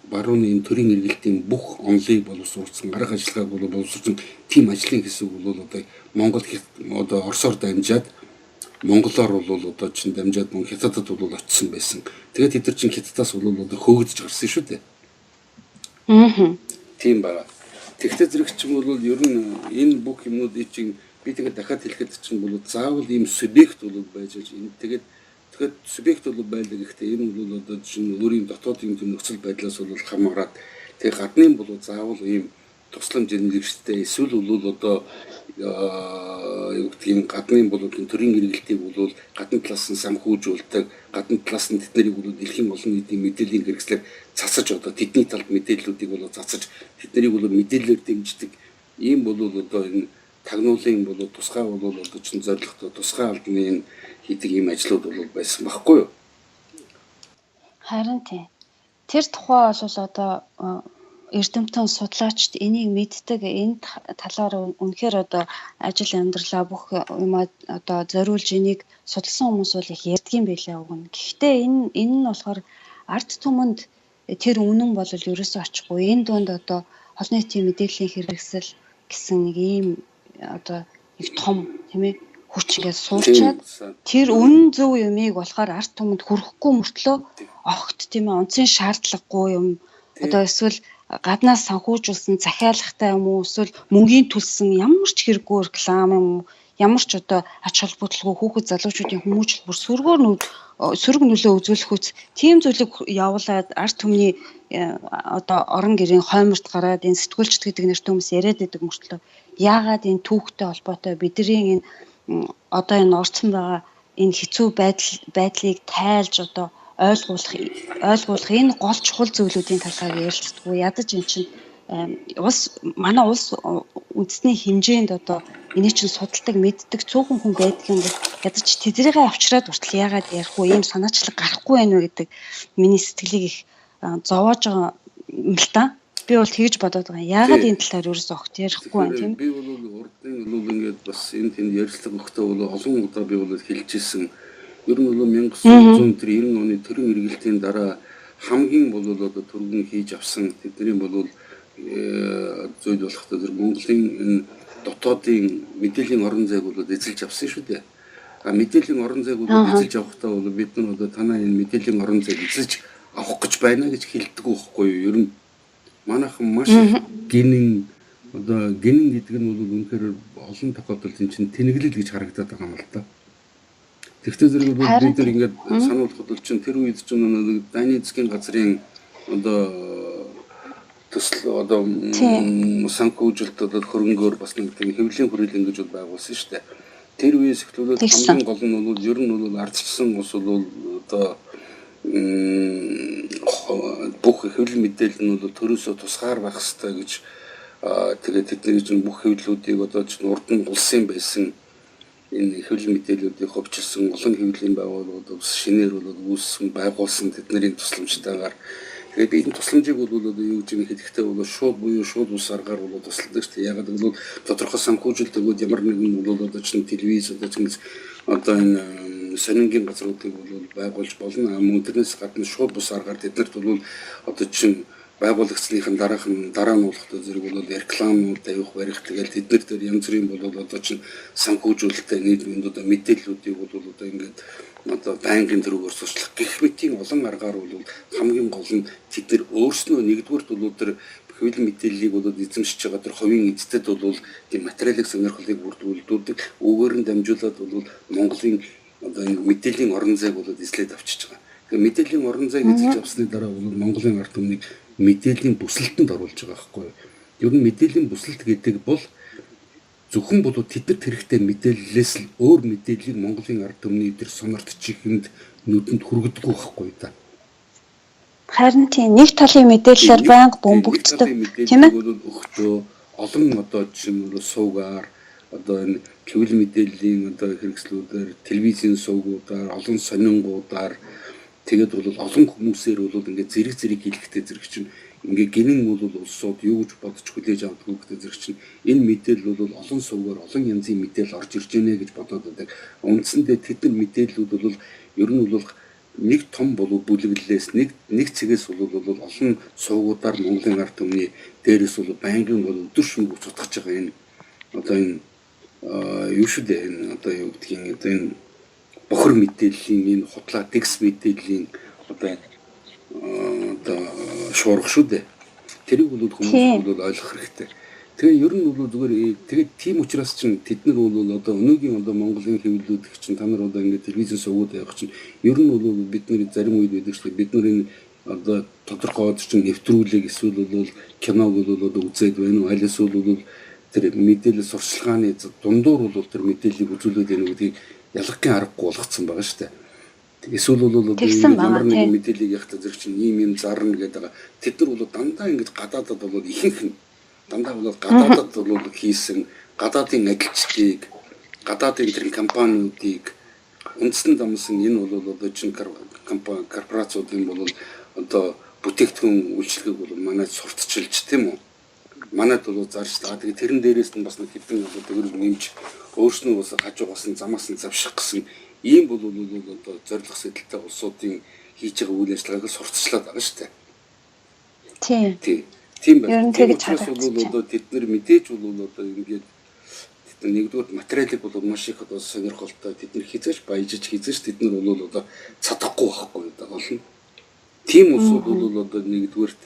барууны энэ төрийн эргэлтийн бүх онлыг боловсруулсан, арга ажиллагааг бол боловсруулсан тийм ажлын хэсэг бол одоо Монгол одоо Оросоор дамжаад монголоор бол одоо чин дамжаад мөн Хятадд бол очисон байсан. Тэгээд тэд нар чин Хятадаас бол одоо хөөгдөж гарсан шүү дээ. Аа. Тийм байна. Тэгтээ зэрэг чинь бол ер нь энэ бүх юмнуудыг чинь би тэгээд дахиад хэлэхэд чинь бол заавал ийм субъект бол байж энэ тэгээд тэгэхээр субъект бол байлаа гэхдээ энэ бол одоо чинь өөрийн дотоодын тийм нөхцөл байдлаас бол хамаарат тэгээд гаднын бол заавал ийм тусламж нэрвчтэй эсвэл бол одоо юу гэдгийг гаднын бол төрийн эргэлтийг бол гадна талаас нь санхүүжүүлдэг, гадна талаас нь тэднийг бол дэлхийн олон нийтийн мэдээллийн хэрэгслээр цацаж одоо тэдний талд мэдээллүүдийг бол цацаж тэднийг бол мэдээлэлээр дэмждэг. Ийм бол одоо энэ тагнуулын бол тусгай бол одоо чин зорилготой тусгай албаны энэ хийдэг ийм ажлууд бол байсан байхгүй юу? Харин тийм. Тэр тухай бол одоо эрдэмтэн судлаачд энийг мэддэг, энэ талаар үнэхээр одоо ажил амьдралаа бүх юмаа одоо зориулж энийг судалсан хүмүүс бол их ярьдгийн байлаа уг нь. Гэхдээ энэ нь болохоор ард түмэнд тэр үнэн бол ерөөсөө очихгүй. Энэ дунд одоо олон нийтийн мэдээллийн хэрэгсэл гэсэн нэг ийм одоо нэг том тийм ээ хүч ингээд суурчаад тэр үнэн зөв юмыг болохоор ард түмэнд хүрэхгүй мөртлөө огт тийм ээ онцын шаардлагагүй юм одоо эсвэл гаднаас санхүүжүүлсэн захиалгатай юм уу эсвэл мөнгөний төлсөн ямар ч хэрэггүй реклам юм уу ямар ч одоо ач холбогдолгүй хүүхэд залуучуудын хүмүүжил бүр сөргөөр сөрөг нөлөө үзүүлэх үс тийм зүйлийг явуулаад ард түмний одоо орон гэрийн хойморт гараад энэ сэтгүүлчд гэдэг нэртэй хүмүүс яриад байдаг мөртлөө яагаад энэ түүхтэй холбоотой бидний энэ одоо энэ орцсон байгаа энэ хэцүү байдлыг тайлж одоо ойлгуулах энэ гол чухал зүйлүүдийн талаар ярилцдаггүй. Ядаж эн чинь улс манай улс үндэсний хэмжээнд одоо энийг чинь судалдаг, мэддэг цөөхөн хүн байдаг юм бол ядаж тэдрийгээ авчираад хүртэл яагаад ярихгүй ийм санаачлаг гарахгүй байна вэ гэдэг миний сэтгэлийг их зовоож байгаа юм л та. Би бол тэгж бодоод байгаа. Яагаад энэ талаар ерөөсөө огт ярихгүй байна тийм. Би бол урдын бол ингээд бас энэ тэнд ярилцлага өгөхдөө бол олон удаа би бол хэлж ирсэн. Ер нь бол 1990 оны төрийн эргэлтийн дараа хамгийн бол одоо түргэн хийж авсан тэдний бол зүйл болохтой тэр Монголын энэ дотоодын мэдээллийн орон зайг бол эзэлж авсан шүү дээ. А мэдээллийн орон зайг бол эзэлж авахдаа бол бид нар одоо танаа энэ мэдээллийн орон зайг эзэлж авах гэж байна гэж хэлдэг байхгүй юу? Ер нь манайхан маш гинэн одоо гинэн гэдэг нь бол үнэхээр олон тохиолдолд энэ чинь тэнэглэл гэж харагдаад байгаа юм л да. Тэгвэл зэрэг бол бид нар ингээд сануулхад бол чинь тэр үед чинь нэг дайны засгийн газрын одоо төсөл одоо санхүүжилт одоо хөрөнгөөр бас нэг тийм хэвлэлийн хүрээлэн гэж байгуулсан шүү дээ. Тэр үеэс эхлүүлээд хамгийн гол нь бол ер нь бол ардчилсан улс бол одоо бүх хэвлэл мэдээлэл нь бол төрөөсөө тусгаар байх ёстой гэж тэгээд тэдний чинь бүх хэвлэлүүдийг одоо чинь урд нь улсын байсан энэ хэвлэл мэдээллүүдийг ховчилсан олон хэвлэлийн байгууллагууд бас шинээр бол үүссэн байгуулсан тэдний тусламжтайгаар тэгээд би энэ тусламжийг бол одоо юу гэж юм хэлэхдээ бол шууд буюу шууд ус аргаар бол тусалдаг шүү дээ. Яг гэвэл тодорхой санхүүжилт өгөөд ямар нэгэн бол одоо чинь телевиз одоо чинь одоо энэ сонингийн газруудыг бол байгуулж болно. Мөн тэрнээс гадна шууд бус аргаар тэднэрт бол одоо чинь байгуулагчныхын дараахан дараа нь болохтой зэрэг бол рекламууд тавих барих тэгэл тэднэр дээр янз бүрийн бол одоо чинь санхүүжүүлэлттэй нийгмийн одоо мэдээллүүдийг бол одоо ингээд одоо байнгын тэрүүгээр сурчлах гэх мэтийн олон аргаар бол хамгийн гол нь тэд нар өөрснөө нэгдүгüрт бол тэр хэвлэл мэдээллийг бол эзэмшиж байгаа тэр хувийн эздэд бол тийм материалын сонирхлыг бүрдүүлдэг, үүгээр нь дамжуулаад бол Монголын одоо энэ мэдээллийн орон зайг бол эзлээд авчиж байгаа. Тэгэхээр мэдээллийн орон зайг эзэлж авсны дараа бол Монголын ард түмнийг мэдээллийн бүсэлтэнд оруулж байгаа байхгүй юу? Ер нь мэдээллийн бүсэлт гэдэг бол зөвхөн бол тэдэнд хэрэгтэй мэдээллээс л өөр мэдээллийг Монголын ард түмний тэр сонорт чихэнд нүдэнд хүргэдэггүй байхгүй да. Харин тийм нэг талын мэдээллээр байнга бөмбөгддөг, тийм ээ. Бол өгтөө олон одоо жишээ нь суугаар одоо энэ хэвлэл мэдээллийн одоо хэрэгслүүдээр, телевизийн сувгуудаар, олон сонингуудаар, тэгээд бол олон хүмүүсээр бол ингээд зэрэг зэрэг хэлэхтэй зэрэг чинь ингээ гинэн бол улсууд юу гэж бодож хүлээж авдаггүй гэдэг зэрэг чинь энэ мэдээлэл бол олон сувгаар олон янзын мэдээлэл орж ирж байна гэж бодоод байдаг. Үндсэндээ тэдний мэдээллүүд бол ер нь бол нэг том болов бүлэглэлээс нэг цэгээс бол олон сувгуудаар Монголын ард түмний дээрээс бол байнгын бол өдөр шөнөгүй цутгаж байгаа энэ одоо энэ юу шүү дээ, энэ одоо юу гэдгийг одоо энэ бохор мэдээллийн энэ худлаа дэгс мэдээллийн одоо энэ одоо шуурга шүү дээ. Тэрийг бол хүмүүс бол ойлгох хэрэгтэй. Тэгээ ер нь бол зүгээр тэгээд тийм учраас чинь тэд нар бол одоо өнөөгийн одоо Монголын хэвлэлүүд чинь та нар одоо ингээд телевизэн сувгууд явах чинь ер нь бол бид нар зарим үед байдаг шүү дээ. Бид нар энэ одоо тодорхой чинь нэвтрүүлэг эсвэл бол киног бол одоо үзээд байна уу? Аль эсвэл бол тэр мэдээлэл сурчлагын дундуур бол тэр мэдээллийг үзүүлээд байна гэдгийг ялгахын аргагүй болгоцсон байгаа шүү дээ. Эсвэл бол одоо ямар нэгэн мэдээллийг явахтаа зэрэг чинь ийм юм зарна гэдэг байгаа. Тэд нар бол дандаа ингэж гадаадад бол ихэнх нь дандаа бол гадаадад бол хийсэн гадаадын ажилчдыг, гадаадын тэр компаниудыг үндсэн дамсан энэ бол одоо чинь компани корпорациудын бол одоо бүтээгдэхүүн үйлчилгээг бол манайд сурталчилж, тийм үү? Манайд бол зарж та. Тэгээ тэрэн дээрээс нь бас нэг хэдэн одоо төгрөг нэмж өөрснөө бас хажуугаас нь замаас нь завших гэсэн ийм бол одоо зорилго сэтэлтэй улсуудын хийж байгаа үйл ажиллагааг сурталчлаад байгаа шүү дээ. Тийм. Тийм байна. Ер нь тэгж харагдаж бол одоо тэд нар мэдээж бол одоо ингээд тэд нар нэгдүгээр материалыг бол маш их одоо сонирхолтой, тэд нар хизээж баяжиж хизээж тэд нар бол одоо чадахгүй байхгүй одоо гол нь. Тийм улсууд бол одоо нэгдүгээрт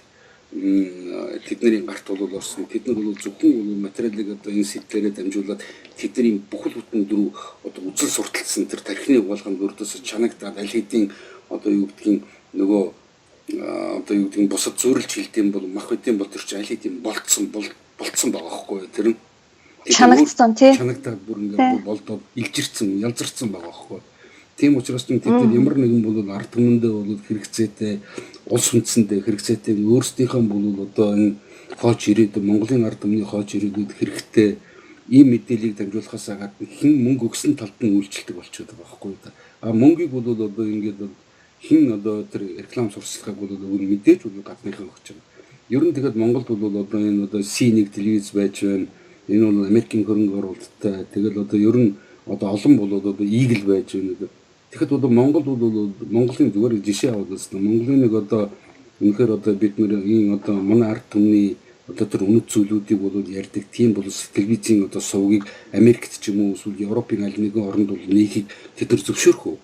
тэдний гарт бол орсон. Тэд нар бол зөвхөн бол материалыг одоо энэ сэтлэрээ дамжуулаад тэдний бүхэл бүтэн дөрөв одоо үзэл сурталчсан тэр тархины угаалганд өрдөөс чанагдаад аль хэдийн одоо юу гэдгийг нөгөө одоо юу гэдгийг бусад зүйрлж хэлдэм бол мах хэдийн бол тэр чинь аль хэдийн болцсон байгаа байхгүй тэр нь чанагдсан тий чанагдаад бүр ингээд болдоод илжирсэн ялзарсан байгаа байхгүй. Тийм учраас тэд нар ямар нэгэн бол ард түмэндээ бол хэрэгцээтэй, улс үндэсэндээ хэрэгцээтэй өөрсдийнхөө бол одоо энэ хооч ирээдүйд Монголын ард түмний хооч ирээдүйд хэрэгтэй ийм мэдээллийг дамжуулахаас гадна хэн мөнгө өгсөн талд нь үйлчлдэг болчиход байгаа байхгүй да. А мөнгийг бол одоо ингээд хэн одоо тэр реклам сурталчилгааг бол өгнө мэдээж бол гадныхан өгч байгаа. Ер нь тэгэхэд Монголд бол одоо энэ одоо C1 телевиз байж байна. Энэ бол Америкийн хөрөнгө оруулалттай. Тэгэл одоо ер нь одоо олон бол одоо Eagle байж байна. Тэгэхэд одоо Монгол бол Монголын зүгээр жишээ аваад үзсэн. Монголын нэг одоо үнэхээр одоо бид нэр ийм одоо манай ард түмний одоо тэр үнэт зүйлүүдийг бол ярьдаг тийм бол телевизийн одоо сувгийг Америкт ч юм уу эсвэл Европын аль нэгэн оронд бол нээхийг тэд нар зөвшөөрөх үү?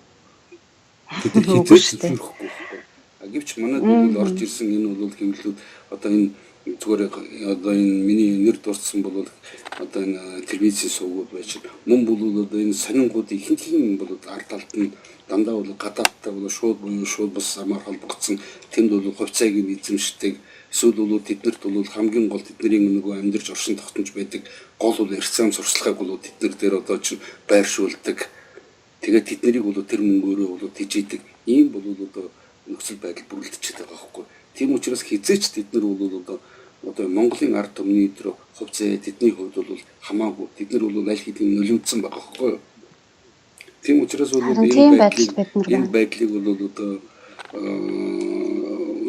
Тэд нар хизээж зөвшөөрөхгүй байхгүй. Гэвч манайд бол орж ирсэн энэ бол хэвлэлүүд одоо энэ зүгээр одоо энэ миний нэр дурдсан бол одоо энэ телевизийн сувгууд байж мөн бол одоо энэ сонингууд ихэнх нь бол ард талд нь дандаа бол гадаадтай бол шууд буюу шууд бас замаар холбогдсон тэнд бол хувьцааг нь эзэмшдэг эсвэл бол тэднэрт бол хамгийн гол тэдний нөгөө амьдарч оршин тогтнож байдаг гол бол эрдэм сурчлагыг бол тэднэр дээр одоо чинь байршуулдаг. Тэгээд тэднийг бол тэр мөнгөөрөө бол тижээдэг ийм бол одоо нөхцөл байдал бүрэлдчихэд байгаа байхгүй. Тийм учраас хизээч тэд нар бол одоо Монголын ард түмний тэр хувьцаа тэдний хувьд бол хамаагүй. Тэд нар бол аль хэдийн нулимдсан байгаа байхгүй юу? Тийм учраас бол энэ байдлыг бол одоо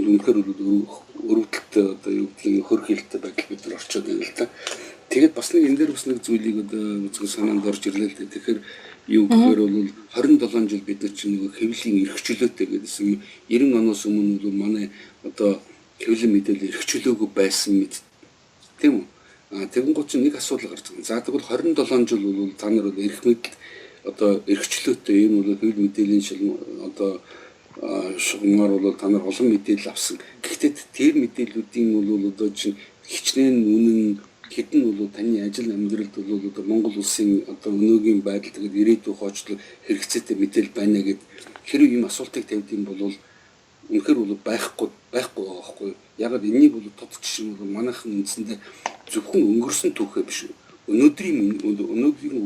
үнэхээр бол өрөвдөлтөй одоо юу гэдгийг хөрхилтэй байдал бид нар орчод байна л да. Тэгээд бас нэг энэ дээр бас нэг зүйлийг одоо үзэн санаанд орж ирлээ л дээ. Тэгэхээр юу гэхээр бол 27 жил бид нар чинь нөгөө хэвлэлийн эрх чөлөөтэй гэдсэн. 90 оноос өмнө бол манай одоо хэвлэл мэдээлэл эрх чөлөөгөө байсан мэт. Тийм үү? А тэгэнгүүт чинь нэг асуудал гарч байгаа. За тэгвэл 27 жил бол та нар бол эрх мэдэл одоо эрхчлөөтэй энэ бол хэвлэл мэдээллийн шил одоо шугамар бол та нар олон мэдээлэл авсан. Гэхдээ тэр мэдээллүүдийн бол одоо чинь хичнээн үнэн хэдэн бол таны ажил амьдралд бол одоо Монгол улсын одоо өнөөгийн байдал тэгээд ирээдүйн хойчлол хэрэгцээтэй мэдээлэл байна гэд хэрэг юм асуултыг тавьд юм бол үнэхээр бол байхгүй байгаа байхгүй. Ягаад энэнийг бол тод жишээ нь бол манайхан үндсэндээ зөвхөн өнгөрсөн түүхээ биш. Өнөөдрийн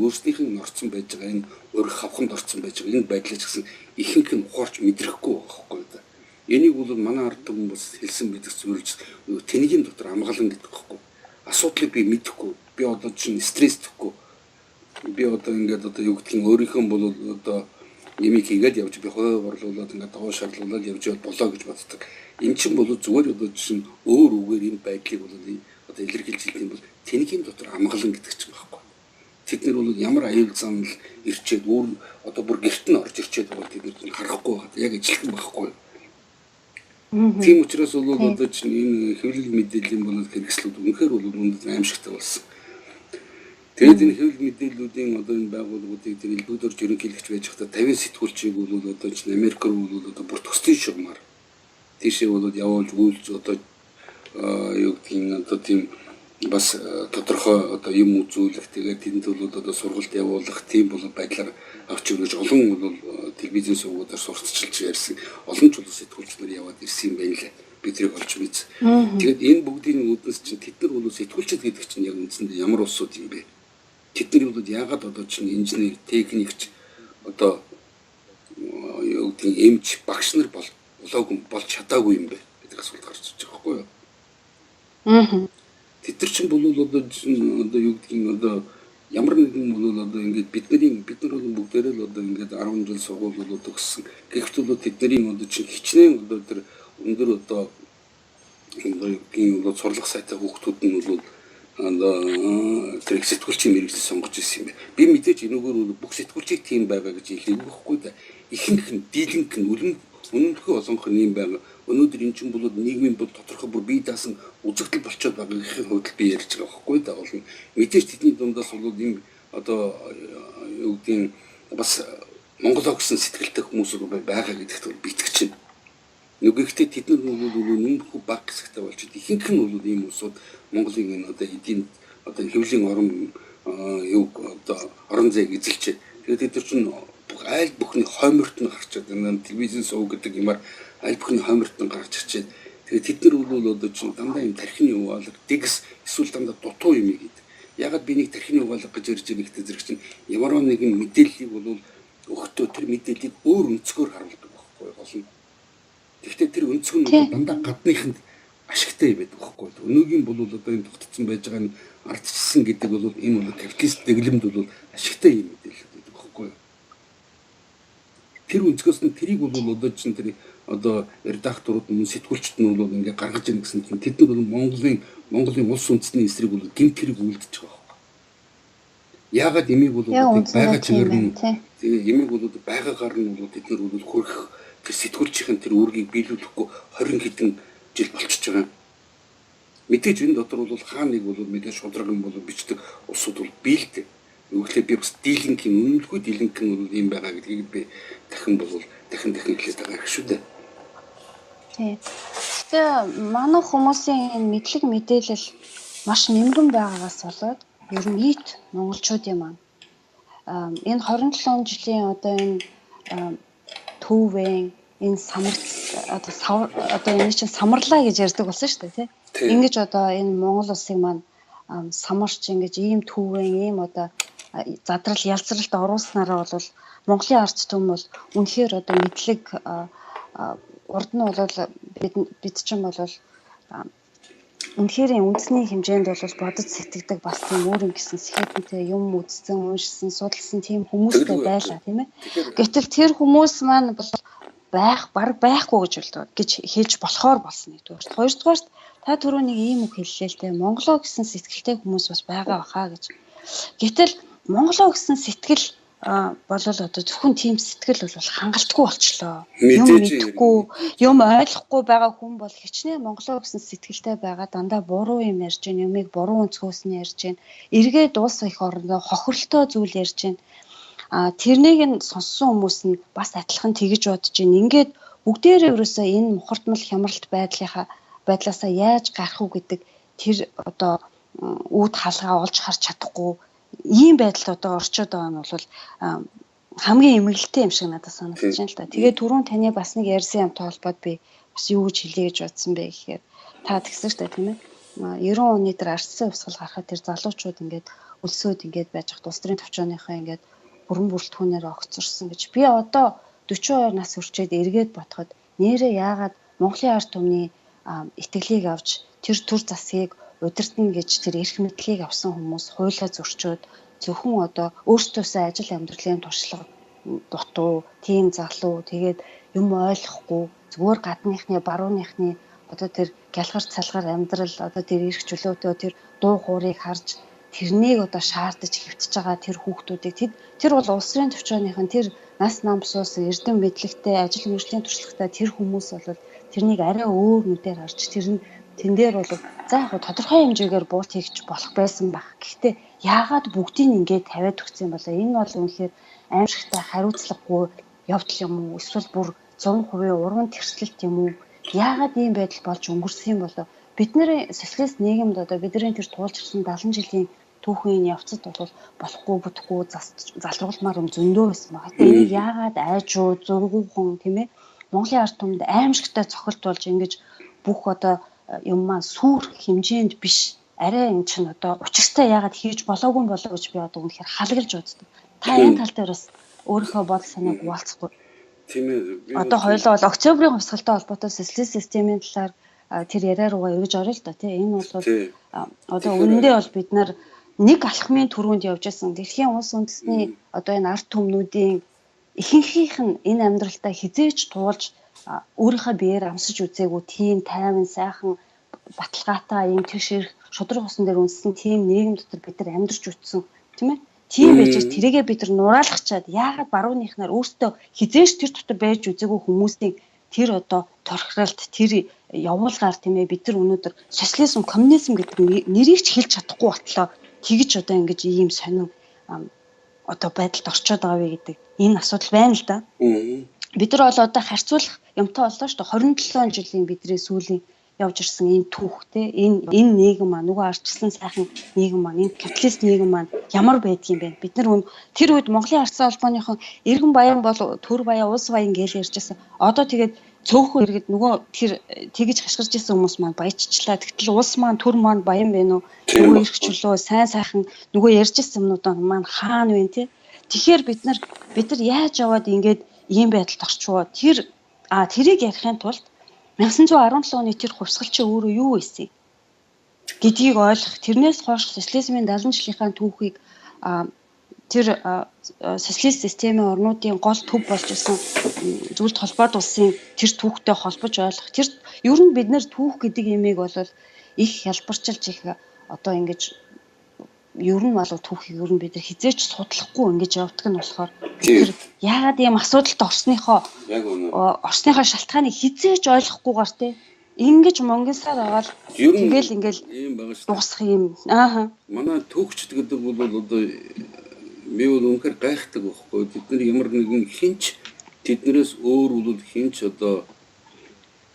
өөрснийх нь орцсон байж байгаа энэ урих хавханд орцсон байж байгаа энэ байдлаа ч гэсэн ихэнх нь ухаарч мэдрэхгүй байгаа байхгүй да. Энийг бол манай ард түмэн бас хэлсэн байдаг зүйлж тэнгийн дотор амгалан гэдэг байхгүй. Асуудлыг би мэдэхгүй. Би одоо чинь стресстхгүй. Би одоо ингээд одоо юу гэдгийг өөрийнхөө бол одоо ямиг хийгээд явж би хувиа борлуулад ингээд даваа шарлуулад явж болоо гэж боддог. Эн чинь бол зүгээр одоо чинь өөр үгээр энэ байдлыг бол одоо илэрхийлж хэлдэг юм бол тэнгийн дотор амгалан гэдэг чинь байхгүй. Тэд нар бол ямар аюул занал ирчээд өөр одоо бүр гэрт нь орж ирчээд байгаа тэд нар харахгүй байгаа. Яг ижилхэн байхгүй. Тийм учраас бол одоо чинь энэ хэвлэл мэдээллийн бол хэрэгслүүд үнэхээр бол үнэнд аимшигтай болсон. Тэгээд энэ хэвлэл мэдээллүүдийн одоо энэ байгууллагуудыг тэр элбэг дорж ерөнхийлөгч байж байхдаа 50 сэтгүүлчийг бол одоо чинь Америк руу бол одоо бүр төслийн шугамар тийшээ бол явуулж үйлж одоо юу гэдгийг одоо тийм бас тодорхой одоо юм үзүүлэх тэгээд тэнд бол одоо сургалт явуулах тийм бол байдлаар авч өгч олон бол телевизийн сувгуудаар сурталчилж ярьсан олон ч бол сэтгүүлч нар яваад ирсэн юм байна лээ. Би тэрийг олж мэдсэн. Тэгээд энэ бүгдийн үүднээс чинь тэд нар бол сэтгүүлчд гэдэг чинь яг үндсэндээ ямар улсууд юм бэ? Тэд нар бол яагаад одоо чинь инженер, техникч одоо юу гэдгийг эмч, багш нар болоогүй болж чадаагүй юм бэ гэдэг асуулт гарч ирж байгаа байхгүй юу? Тэд нар чинь бол одоо одоо юу гэдгийг одоо ямар нэгэн бол одоо ингээд бид нар бол бүгдээрээ л одоо ингээд 10 жил сургууль бол төгссөн. Гэхдээ бол тэдний одоо чинь хичнээн одоо тэр өндөр одоо юу гэдгийг бол сурлах сайтай хүүхдүүд нь бол одоо тэр сэтгүүлчийн мэргэжил сонгож ирсэн юм байна. Би мэдээж энэгээр бол бүх сэтгүүлчийг тийм байгаа гэж хэлээгүй байхгүй да. Ихэнх нь дийлэнх нь үнэмлэхүй олонх нь юм байгаа. Өнөөдөр эн чинь бол нийгмийн бол тодорхой бүр бие даасан үзэгдэл болчиход байгаагийнхын хувьд би ярьж байгаа байхгүй да. Олон мэдээж тэдний дундаас бол ийм одоо юу гэдгийг бас Монголоо гэсэн сэтгэлтэй хүмүүс байгаа гэдэгт бол би итгэж байна. Нүгэгтээ тэд нар бол үнэмлэхүй баг хэсэгтэй болчиход ихэнх нь бол ийм улсууд Монголын энэ одоо эдийн одоо хэвлийн орон юу одоо орон зайг эзэлж тэгээд тэд нар чинь айл бүхний хойморт нь гарчаад энэ телевизийн сувг гэдэг юмар аль бүхний хойморт нь гарч ирчээд тэгээд тэд нар бол одоо чинь дандаа юм тархины угаалга дэгс эсвэл дандаа дутуу юм гэдэг. Ягаад би нэг тархины угаалга гэж ярьж байгаа ихтэй зэрэг чинь ямар нэгэн мэдээллийг бол өгөхдөө тэр мэдээллийг өөр өнцгөр харуулдаг байхгүй гол нь. Тэгэхдээ тэр өнцөг нь дандаа гадныханд ашигтай байдаг байхгүй. Өнөөгийн бол одоо энэ тогтцсон байж байгаа энэ ардчилсан гэдэг бол энэ бол капиталист дэглэмд бол ашигтай юм мэдээлэл байдаг байхгүй. Тэр өнцгөөс нь тэрийг бол одоо чинь тэр одоо редакторууд нь сэтгүүлчд нь бол ингээ гаргаж ийн гэсэн чинь тэд нар бол Монголын улс үндэстний эсрэг бол гэмт хэрэг үйлдэж байгаа байхгүй. Яагаад эмийг бол байгаа чигээр нь эмийг бол байгаагаар нь бол тэд нар бол хөрөх тэр сэтгүүлчийн тэр үүргийг биелүүлэхгүй 20 хэдэн жил болчихж байгаа юм. Мэдээж энэ дотор бол хаа нэг бол мэдээж шудраг юм бол бичдэг улсууд бол биелдэг. Үгээр би бас дийлэнх юм, үнэмлэхүй дийлэнх нь бол ийм байгаа гэдгийг би дахин бол дахин хэлээд байгаа их шүү дээ. Тий. Гэхдээ манай хүмүүсийн энэ мэдлэг мэдээлэл маш нэмгэн байгаагаас болоод ер нь нийт монголчуудын маань энэ 27 жилийн одоо энэ төвэн энэ самар одоо энэ чинь самарлаа гэж ярьдаг болсон шүү дээ тий. Ингэж одоо энэ Монгол улсын маань самарч ингэж ийм төвэн ийм одоо задрал ялцралд оруулснараа бол Монголын ард түмэн бол үнэхээр одоо мэдлэг урд нь бол бид чинь бол үнэхээр үндэсний хэмжээнд бол бодож сэтгэдэг бас тийм өөр юм гэсэн сэхэтэнтэй юм үзсэн, уншсан, судалсан тийм хүмүүстэй байлаа тийм ээ. Гэтэл тэр хүмүүс маань бол баг байхгүй гэж болдог гэж хэлж болохоор болсон нэгдүгээр. Хоёрдугаарт та түрүү нэг ийм үг хэллээ л дээ. Монголоо гэсэн сэтгэлтэй хүмүүс бас байгаа баха гэж. Гэтэл Монголоо гэсэн сэтгэл болол одоо зөвхөн тийм сэтгэл бол хангалтгүй болчлоо. Юм мэдэхгүй, юм ойлгохгүй байгаа хүн бол хичнээн Монголоо гэсэн сэтгэлтэй байгаа дандаа буруу юм ярьж гин, юмыг буруу өнцгөөс нь ярьж гин, эргээд улс их орондоо хохирлтой зүйл ярьж гин. Тэрнийг нь сонссон хүмүүс нь бас адилхан тэгж бодож байна. Ингээд бүгдээрээ ерөөсөө энэ мухардмал хямралт байдлаасаа яаж гарах уу гэдэг тэр одоо үүд хаалгаа олж харж чадахгүй ийм байдалд одоо орчод байгаа нь бол хамгийн эмгэлтэй юм шиг надад санагдаж байна л да. Тэгээ түрүүн таны бас нэг ярьсан юмтай холбоод би бас юу гэж хэлье гэж бодсон бэ гэхээр та тэгсэн шүү дээ, тийм ээ. 90 оны дээр арчсан хувьсгал гарахад тэр залуучууд ингээд өлсөөд ингээд байж хат улс төрийн төвчөөнийхөө ингээд бүрэн бүрэлдэхүүнээр огцорсон гэж. Би одоо 42 нас хүрчээд эргээд бодоход нэрээ яагаад Монголын ард түмний итгэлийг авч тэр төр засгийг удирдна гэж тэр эрх мэдлийг авсан хүмүүс хуулиа зөрчөөд зөвхөн одоо өөрсдөөсөө ажил амьдралын туршлага дутуу, тийм залуу, тэгээд юм ойлгохгүй зүгээр гадныхны барууныхны одоо тэр гялгар цалгар амьдрал, одоо тэр эрх чөлөөтэй тэр дуу хуурыг харж тэрнийг одоо шаардаж хэвтэж байгаа тэр хүүхдүүдийг тэр бол улс төрийн төвчөөнийхэн тэр нас нам суусан эрдэм мэдлэгтэй ажил мэргэжлийн туршлагатай тэр хүмүүс бол тэрнийг арай өөр нүдээр харж тэр нь тэн дээр бол за яг тодорхой хэмжээгээр буут хийгч болох байсан баг. Гэхдээ яагаад бүгдийг ингээд тавиад өгсөн юм болоо? Энэ бол үнэхээр аимшигтай хариуцлагагүй явдал юм уу? Эсвэл бүр 100% уран тэрслэлт юм уу? Яагаад ийм байдал болж өнгөрсөн юм болоо? Бидний социалист нийгэмд одоо бидний тэр туулж ирсэн 70 жилийн түүхийн явцад бол болохгүй бүтэхгүй залруулмаар юм зөндөө байсан байгаа. Тэгээ энийг яагаад айжуу зургуухан, тийм ээ, Монголын ард түмэнд аимшигтай цохилт болж ингэж бүх одоо юм маань сүр хэмжээнд биш, арай эн чинь одоо учиртай яагаад хийж болоогүй болоо гэж би одоо үнэхээр халаглж боддог. Та энэ тал дээр бас өөрийнхөө бодол санааг хуваалцахгүй. Тийм ээ. Одоо хоёулаа бол октябрийн хувьсгалтай холбоотой социалист системийн талаар тэр яриа руугаа эргэж орё л да, тий. Энэ бол одоо үнэндээ бол бид нар нэг алхмын түрүүнд явж исэн. Дэлхийн улс үндэсний одоо энэ ард түмнүүдийн ихэнхийнх нь энэ амьдралтаа хизээж туулж өөрийнхөө биеэр амсаж үзээгүй тийм тайван сайхан баталгаатай ийм тэгш ирэх шудраг усан дээр үндэссэн тийм нийгэм дотор бид нар амьдарч үтсэн, тийм ээ. Тийм байж тэрийгээ бид нар нураалгачаад яагаад барууныхнаар өөрсдөө хизээж тэр дотор байж үзээгүй хүмүүсийн тэр одоо торхиралт, тэр явуулгаар, тийм ээ, бид нар өнөөдөр социализм, коммунизм гэдэг нэрийг ч хэлж чадахгүй болтлоо тэгж одоо ингэж ийм сонин одоо байдалд орчоод байгаа вэ гэдэг энэ асуудал байна л да. Бид нар бол одоо харьцуулах юмтай боллоо шүү дээ. 27 жилийн бидний сүүлийн явж ирсэн энэ түүх, те, энэ нийгэм маань, нөгөө арчилсан сайхан нийгэм маань, энэ капиталист нийгэм маань ямар байдгийг бэ? Бид нар тэр үед Монголын арчсан холбооныхон иргэн баян бол төр баян, улс баян гэж ярьжсэн. Одоо тэгээд цөөхөн иргэд нөгөө тэр тэгж хашгирч исэн хүмүүс маань баяжчлаа. Тэгтэл улс маань, төр маань баян байна уу? Нөгөө эрх чөлөө, сайн сайхан нөгөө ярьж исэн юмнууд маань хаана вэ, те? Тэгэхээр бид нар яаж яваад ингээд ийм байдалд орчвоо? Тэрийг ярихын тулд 1917 оны тэр хувьсгал чи өөрөө юу байсан гэдгийг ойлгох. Тэрнээс хойш социализмын 70 жилийнхаа түүхийг тэр социалист системийн орнуудын гол төв болж исэн зүйлд холбоот улсын тэр түүхтэй холбож ойлгох. Тэр ер нь бид нэр түүх гэдэг имийг бол их хялбарчилж их одоо ингэж ер нь бол түүхийг ер нь бид нар хизээч судлахгүй ингэж явдаг нь болохоор тэр яагаад ийм асуудалд орсныхоо орсныхоо шалтгааныг хизээч ойлгохгүйгээр те ингэж монгинсаар байгаа л тэгэл ингээл дуусах юм. Аа. Манай түүхчд гэдэг бол одоо би бол үнэхээр гайхдаг байхгүй. Тэд нар ямар нэгэн хинч тэднээс өөр бол хинч одоо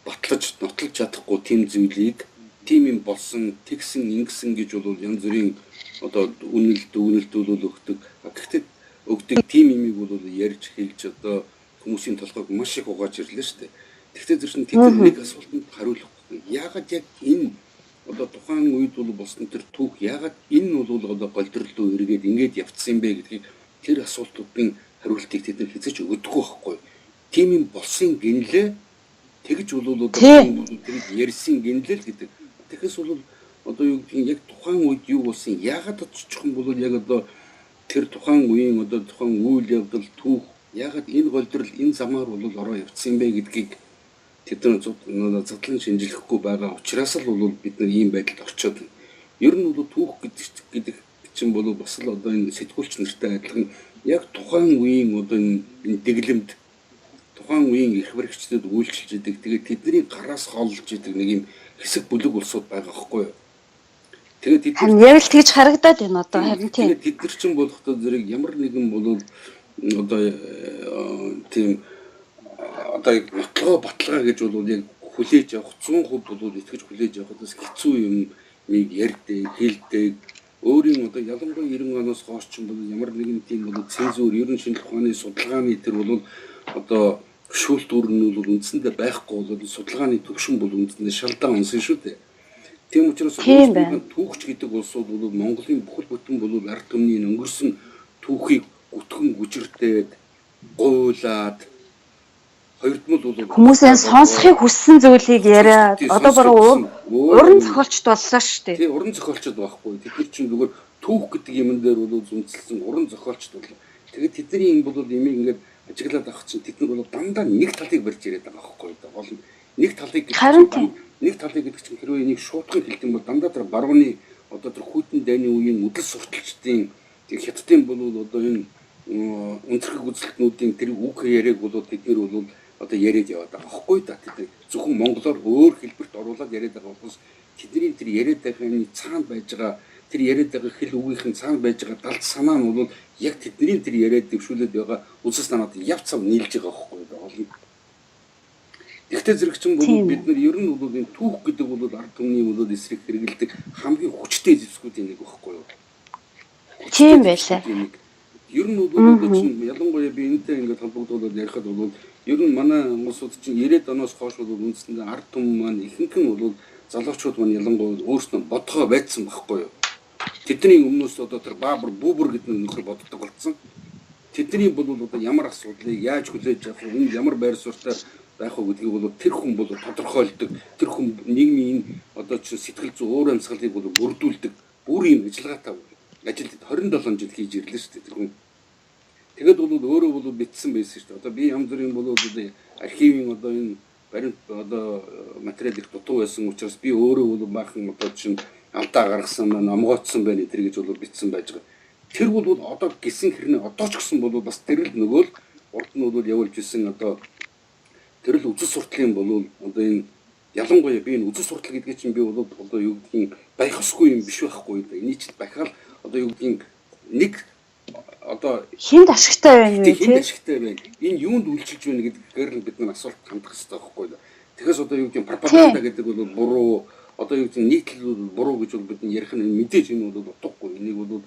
батлаж нотлож чадахгүй тийм зүйлийг тийм юм болсон, тэгсэн, ингэсэн гэж бол янз бүрийн одоо үнэлт бол өгдөг. Гэхдээ өгдөг тийм имийг бол ярьж хэлж одоо хүмүүсийн толгойг маш их угааж ирлээ шүү дээ. Тэгэхдээ зэрэг тэд нэг асуултанд хариулахгүй. Яагаад яг энэ одоо тухайн үед бол болсон тэр түүх яагаад энэ бол одоо голдролоо эргээд ингэж явцсан юм бэ гэдгийг тэр асуултуудын хариултыг тэд нар хэзээ ч өгдөггүй байхгүй. Тийм юм болсон гинлээ тэгж бол одоо тэрийг ярьсан гинлээ л гэдэг. Тэгэхээс бол одоо юу гэдгийг яг тухайн үед юу болсон, яагаад очихсон бол яг одоо тэр тухайн үеийн одоо тухайн үйл явдал түүх яагаад энэ голдрол энэ замаар бол ороо явцсан юм бэ гэдгийг тэд нар задлан шинжлэхгүй байгаа учраас л бол бид нар ийм байдалд орчоод байна. Ер нь бол түүх гэдэг чинь бол бас л одоо энэ сэтгүүлч нартай адилхан яг тухайн үеийн одоо энэ дэглэмд тухайн үеийн эрх баригчдад үйлчилж идэг. Тэгээд тэдний гараас хооллож идэг нэг юм хэсэг бүлэг улсууд байгаа байхгүй юу? Тэгээд тэд яг л тэгж харагдаад байна одоо харин тийм. Тэгээд тэд нар чинь болохдоо зэрэг ямар нэгэн бол одоо тийм одоо нотлогоо баталгаа гэж бол яг хүлээж авах 100% бол итгэж хүлээж авах бас хэцүү юм нэг ярьдаг, хэлдэг. Өөрийн одоо ялангуяа 90 оноос хойш ч бол ямар нэгэн тийм бол цензуур, ер нь шинжлэх ухааны судалгааны тэр бол одоо шүүлтүүр нь бол үндсэндээ байхгүй бол судалгааны төвшин бол үндсэндээ шалдан унсан шүү дээ. Тийм учраас түүхч гэдэг улсууд бол Монголын бүхэл бүтэн бол ард түмний өнгөрсөн түүхийг гүтгэн гүжирдээд гуйлаад хоёрдмол бол хүмүүсийн сонсохыг хүссэн зүйлийг яриад одоо баруун уран зохиолчд боллоо шүү дээ. Тийм, уран зохиолчд байхгүй. Тэд нар чинь зүгээр түүх гэдэг юмн дээр бол зүнцэлсэн уран зохиолчд боллоо. Тэгээд тэдний юм бол имийг ингээд ажиглаад авах чинь тэд нар бол дандаа нэг талыг барьж яриад байгаа байхгүй юу? Гол нь нэг талыг нэг талыг гэдэг чинь хэрвээ энийг шуутхан хэлдэг юм бол дандаа тэр барууны одоо тэр хүйтэн дайны үеийн үдэл сурталчдын тэр хятадын бол одоо энэ өнцөрхөг үзэлтнүүдийн тэр үг яриаг бол тэд нар бол одоо яриад яваад байгаа байхгүй да. Тэд зөвхөн монголоор өөр хэлбэрт оруулаад яриад байгаа болохоос тэдний тэр яриад байгаа юмны цаана байж байгаа тэр яриад байгаа хэл үгийнх нь цаана байж байгаа далд санаа нь бол яг тэдний тэр яриад дэвшүүлээд байгаа үзэл санаад яв цав нийлж байгаа байхгүй да. Гол нь. Тэгтээ зэрэг чинь бол бид нар ер нь бол энэ түүх гэдэг бол ард түмний бол эсрэг хэрэгэлдэг хамгийн хүчтэй зэвсгүүдийн нэг байхгүй юу? Тийм байлаа. Ер нь бол одоо чинь ялангуяа би энэтэй ингээд холбогдуулаад ярихад бол ер нь манай улсууд чинь 90-ад оноос хойш бол үндсэндээ ард түмэн маань ихэнх нь бол залуучууд маань ялангуяа өөрснөө бодгоо байцсан байхгүй юу? Тэдний өмнөөс одоо тэр баабар бүүбэр гэдэг нөхөр боддог болсон. Тэдний бол одоо ямар асуудлыг яаж хүлээж авах вэ? Энэ ямар байр суурьтай байх вэ гэдгийг бол тэр хүн бол тодорхойлдог. Тэр хүн нийгмийн энэ одоо чинь сэтгэл зүй уур амьсгалыг бол бүрдүүлдэг. Бүр юм ажиллагаатай ажил 27 жил хийж ирлээ шүү дээ тэр хүн. Тэгээд бол өөрөө бол битсэн байсан шүү дээ. Одоо би янз бүрийн бол одоо архивын одоо энэ баримт одоо материал их дутуу байсан учраас би өөрөө бол баахан одоо чинь алдаа гаргасан байна, номгооцсон байна энэ гэж бол битсэн байж байгаа. Тэр бол одоо гисэн хэрнээ одоо ч гэсэн бол бас тэр л нөгөө л урд нь бол явуулж исэн одоо тэр л үзэл суртлын бол одоо энэ ялангуяа би энэ үзэл суртал гэдгийг чинь би бол одоо юу гэдгийг байх ёсгүй юм биш байхгүй да. Эний чинь бахаал одоо юу гэдгийг нэг одоо хинд ашигтай байна вэ? Хинд ашигтай байна. Энэ юунд үйлчилж байна гэдгээр нь бид нар асуулт хандах хэрэгтэй байхгүй да. Тэгэхээр одоо юу гэдгийг пропаганда гэдэг бол буруу, одоо юу гэдгийг нийтлэл бол буруу гэж бол бид ярих нь мэдээж энэ бол утгагүй. Энийг бол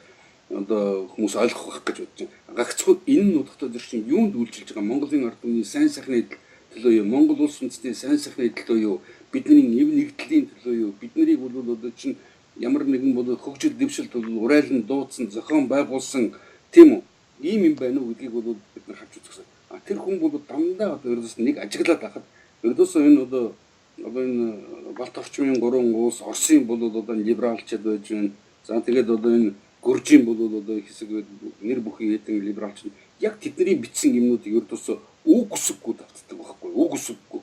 одоо хүмүүс ойлгох байх гэж бодож байна. Гагцхүү энэ нь удахтай зэр чинь юунд үйлчилж байгаа Монголын ард түмний сайн сайхны төлөө юу, Монгол улс үндэстний сайн сайхны төлөө юу, бидний нэв нэгдлийн төлөө юу, биднийг бол одоо чинь ямар нэгэн бол хөгжил дэвшилт бол урайлан дуудсан, зохион байгуулсан тийм үү? Ийм юм байна уу гэдгийг бол бид нар харж үзсэн. А тэр хүн бол дандаа одоо ердөөс нэг ажиглаад байхад ердөөсөө энэ одоо энэ Балт орчмын гурван улс Оросын бол одоо либералчд байж байна. За тэгээд одоо энэ Гүржийн бол одоо хэсэг нэр бүхий хэдэн либералч яг тэдний бичсэн юмнуудыг ердөөсөө үг үсэггүй давтдаг байхгүй үг үсэггүй.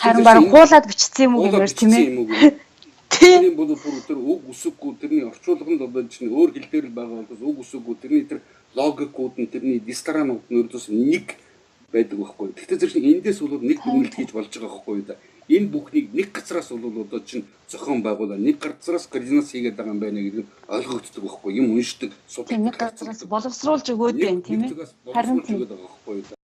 Харин баг хуулаад бичсэн юм уу гэмээр тийм ээ. Тэрний бол бүр тэр үг үсэггүй тэрний орчуулганд одоо чинь өөр хэл дээр л байгаа болохоос үг үсэггүй тэрний тэр логикууд нь тэрний дистранууд нь ердөөс нэг байдаг байхгүй. Гэхдээ зэрэг чинь эндээс бол нэг дүгнэлт хийж болж байгаа байхгүй да. Энэ бүхнийг нэг газраас бол одоо чинь зохион байгуулаа нэг газраас координац хийгээд байгаа юм байна гэдэг нь ойлгогддог байхгүй. Юм уншдаг, судалдаг. Нэг газраас боловсруулж өгөөд байна тийм ээ. Харин тийм байгаа байхгүй да.